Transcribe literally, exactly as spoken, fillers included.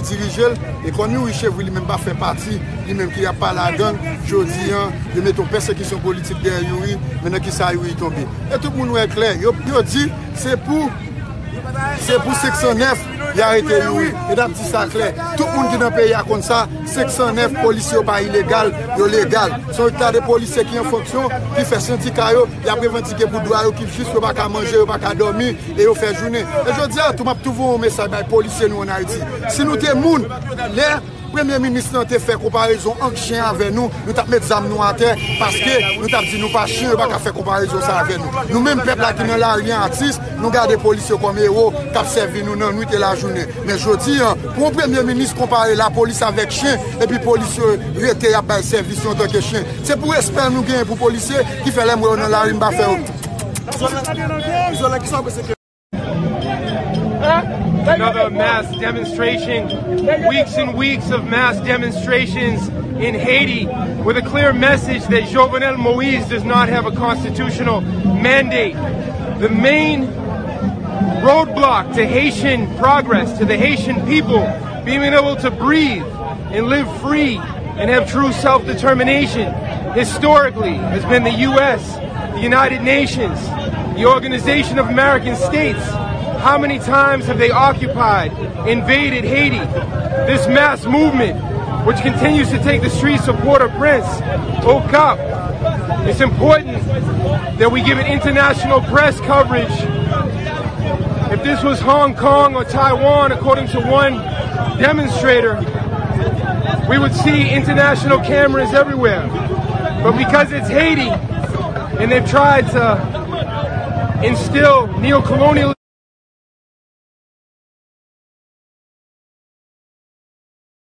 dirije l, e kòm Youri Chevry li menm pa fè pati, li menm ki ap pale a gang, jodi an, yo mete yon pèsekisyon politik dèyè Youri, men nan kisa Youri tonbe. E tout moun wè klè, yo, yo di, se pou, se pou senk san nèf, y arete Youri. E n ap di sa klè, tout moun ki nan peyi a konn sa, senk san nèf polisye yo pa ilegal, yo legal. Se yon ta de polisye ki an fonksyon, ki fè sendika yo, y ap revandike pou dwa yo ki jis, yo pa ka manje, yo pa ka dòmi, e yo fè jounen. E jodi a tou, m ap tou voye yon mesaj bay polisye nou ann Ayiti. Si nou te moun, lè premye minis lan te fè konparezon ant chen avè nou, nou t ap met zam nou atè, paske nou t ap di nou pa chen, yo pa ka fè konparezon sa avè nou. Nou menm pèp la ki nan lari an atis, nou gade polis yo kòm ewo, k ap sèvi nou nan nwit e lajounen. Men jodi an, pou yon premye minis konpare lapolis avèk chen, epi polis yo rete y ap bay sèvis yo antanke chen. Se pou respè nou genyen pou polisye ki fè lè m wè yo nan lari m pa fè yo. Another mass demonstration, weeks and weeks of mass demonstrations in Haiti with a clear message that Jovenel Moïse does not have a constitutional mandate. The main roadblock to Haitian progress, to the Haitian people being able to breathe and live free and have true self determination, historically, has been the U S, the United Nations, the Organization of American States. How many times have they occupied, invaded Haiti? This mass movement, which continues to take the streets of Port-au-Prince, Au Cap, it's important that we give it international press coverage. If this was Hong Kong or Taiwan, according to one demonstrator, we would see international cameras everywhere. But because it's Haiti, and they've tried to instill neo-colonialism